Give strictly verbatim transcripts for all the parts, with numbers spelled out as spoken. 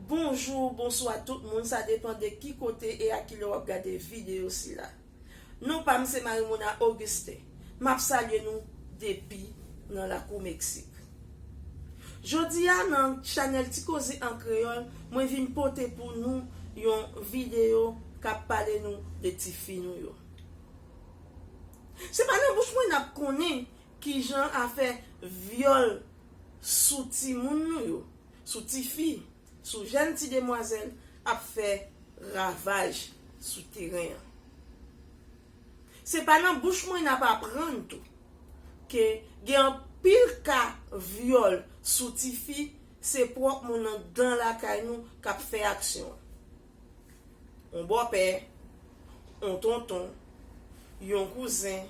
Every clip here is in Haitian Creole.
Bonjou, bonswa tout moun, sa depann de ki kote e a ki lè w ap gade videyo sila. Non pa m se Marie Mona Augustin. M ap salye nou depi nan lakou Meksik. Jodi a nan chanèl Ti Koze an Kreyòl, mwen vin pote pou nou yon videyo k ap pale nou de tifi nou yo. Se pa nan bouch mwen n ap konnen kijan afè vyòl sou timoun nou yo, sou tifi, sou jèn ti demwazèl ap fè ravaj sou teren an. Se pa nan bouch mwen n ap aprann tou ke gen anpil ka vyòl sou tifi, se pwòp moun anndan lakay nou k ap fè aksyon an. Yon bòpè, yon tonton, yon kouzen,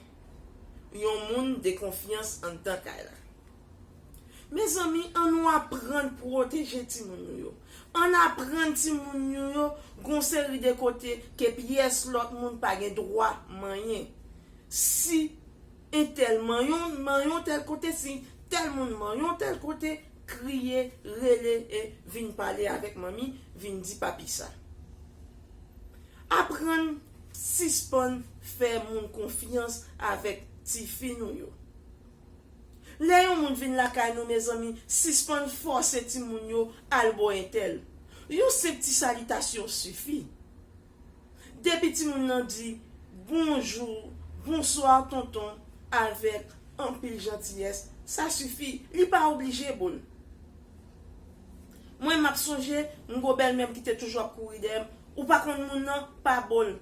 yon moun de konfyans anndan kay la. Mezanmi, ann nou aprann pwoteje timoun nou yo. Ann aprann timoun nou yo gon seri de kote ke pyès lòt moun pa gen dwa manyen. Si entèl manyen w, manyen w tèl kote, si tèl moun manyen w tèl kote, kriye, rele e vin pale avèk manmi, vin di papi sa. Aprann sispann fè moun konfyans avèk tifi nou yo. Lè yon moun vin lakay nou, mezanmi, sispann fòse timoun yo al bò entèl. Yon senp ti salitasyon sifi. Depi timoun nan di bonjou, bonswa tonton avèk anpil jantiyès, sa sifi, li pa oblije bo l. Mwen m ap sonje, m gon bèlmè m ki te toujou ap kouri dèyè m, ou pa konn moun nan, pa bo l.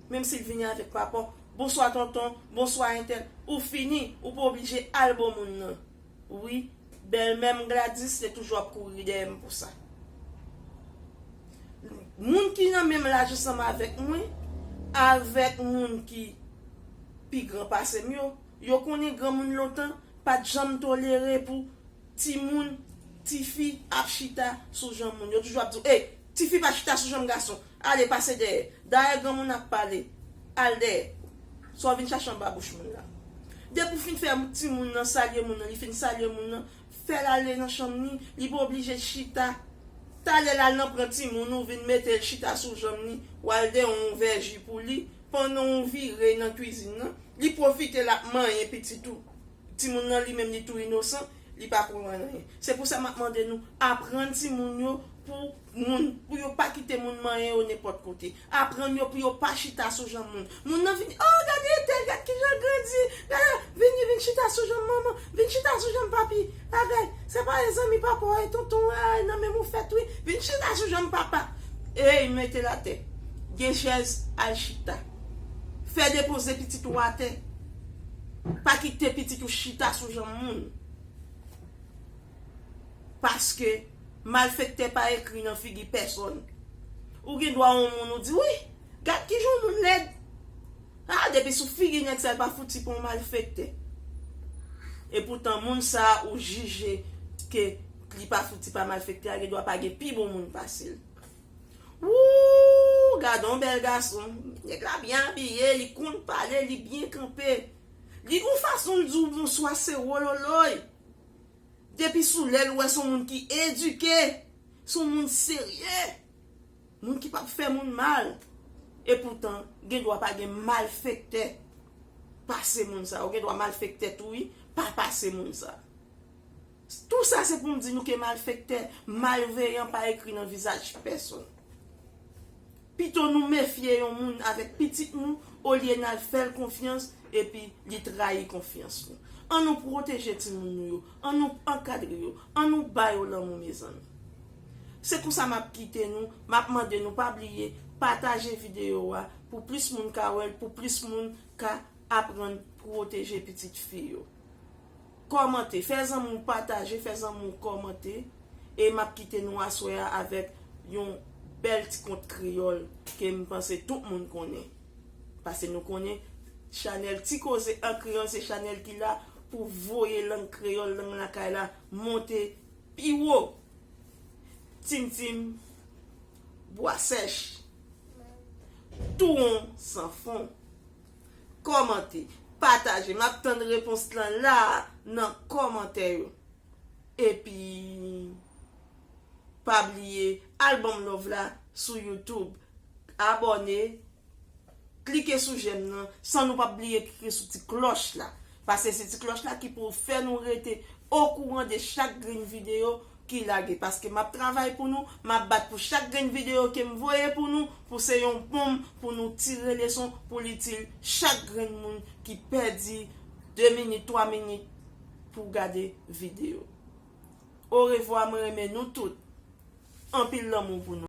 Menm si l vini avèk papa w, bonswa tonton, bonswa entèl, ou fini, ou pa oblije al bo moun nan. Wi, bèlmè m Gladys te toujou ap kouri dèyè m pou sa. Moun ki nan menm laj ansanm avèk mwen, avèk moun ki pi gran pase m yo, yo konnen granmoun lontan pa t janm tolere pou timoun, tifi ap chita sou janm moun. Yo toujou ap di w, ey, tifi pa chita sou janm gason. Ale pase dèyè. Dayè granmoun ap pale. Al dèyè. Sa w vin chache anba bouch moun la. Depi w fin fè timoun nan salye moun nan, li fin salye moun nan, fè l ale nan chanm li, li pa oblije chita. Talè l al nan pran timoun ou vin mete l chita sou janm li, w al dèyè yon vè ji pou li, pandan w vire nan kwizin nan, li pwofite l ap manyen pitit ou. Timoun nan li menm li tou inosan, li pa konprann anyen. Se pou sa m ap mande nou, aprann timoun yo pou moun, pou yo pa kite moun manyen yo nenpòt kote. Aprann yo pou yo pa chita sou janm moun. Moun nan vini, oh, gade entèl, gad kijan l grandi, gade, vini, vin chita sou janm manman, vin chita sou janm papi, bagay, se pa zanmi papa w, tonton, ay, nan menm ou fèt, wi, vin chita sou janm papa. Ey, mete l atè. Gen chèz, al chita. Fè depoze pitit ou atè. Pa kite pitit ou chita sou janm moun. Paske malfektè pa ekri nan figi pèsòn. Ou gen dwa yon moun ou di, wi, gad kijan yon moun lèd. Ah, depi sou figi nèg sa, li pa fouti pa yon malfektè. Epoutan, moun sa ou jije ke li pa fouti pa malfektè a, gen dwa pa gen pi bon moun pase l. Wouw, gade yon bèl gason. Nèg la byen abiye, li konn pale, li byen kanpe. Li gon fason l di w bonswa, se wololoy. Depi sou lè l ou wè se yon moun ki edike, se yon moun serye, moun ki p ap fè moun mal. Epoutan, gen dwa pa gen malfektè pase moun sa. Ou gen dwa malfektè tou wi, pa pase moun sa. Tou sa se pou m di nou ke malfektè, malveyan pa ekri nan vizaj pèsòn. Pito nou mefye yon moun avèk pitit nou olye n al fè l konfyans epi li trayi konfyans nou. An nou pwoteje timoun nou yo, an nou ankadre yo, an nou ba yo lanmou mezanmi. Se konsa m ap kite nou, m ap mande nou pa bliye pataje videyo a pou plis moun ka wè l, pou plis moun ka aprann pwoteje pitit fi yo. Kòmante, fè zanmi w pataje, fè zanmi w kòmante. E m ap kite nou aswè a avèk yon bèl ti kont kreyòl ke m panse tout moun konnen. Paske nou konnen chanèl Ti Koze an Kreyòl se chanèl ki la pou voye lang kreyòl, lang lakay la monte pi wo. Tim tim, bwa sèch, touwon san fon. Kòmante, pataje. M ap tann repons lan la a nan kòmantè yo. Epi, Pa bliye al ban m love la sou YouTube. Abòne, klike sou j'aime nan, san nou pa bliye klike sou ti klòch la. Paske se ti klòch la ki pou fè nou rete okouran de chak grenn videyo ki lage. Paske m ap travay pou nou, m ap bat pou chak grenn videyo ke m voye pou nou, pou se yon ponm pou nou tire leson, pou l itil chak grenn moun ki pèdi de minit, twa minit pou gade videyo. Orevwa, mwen renmen nou tout. Anpil lanmou pou nou.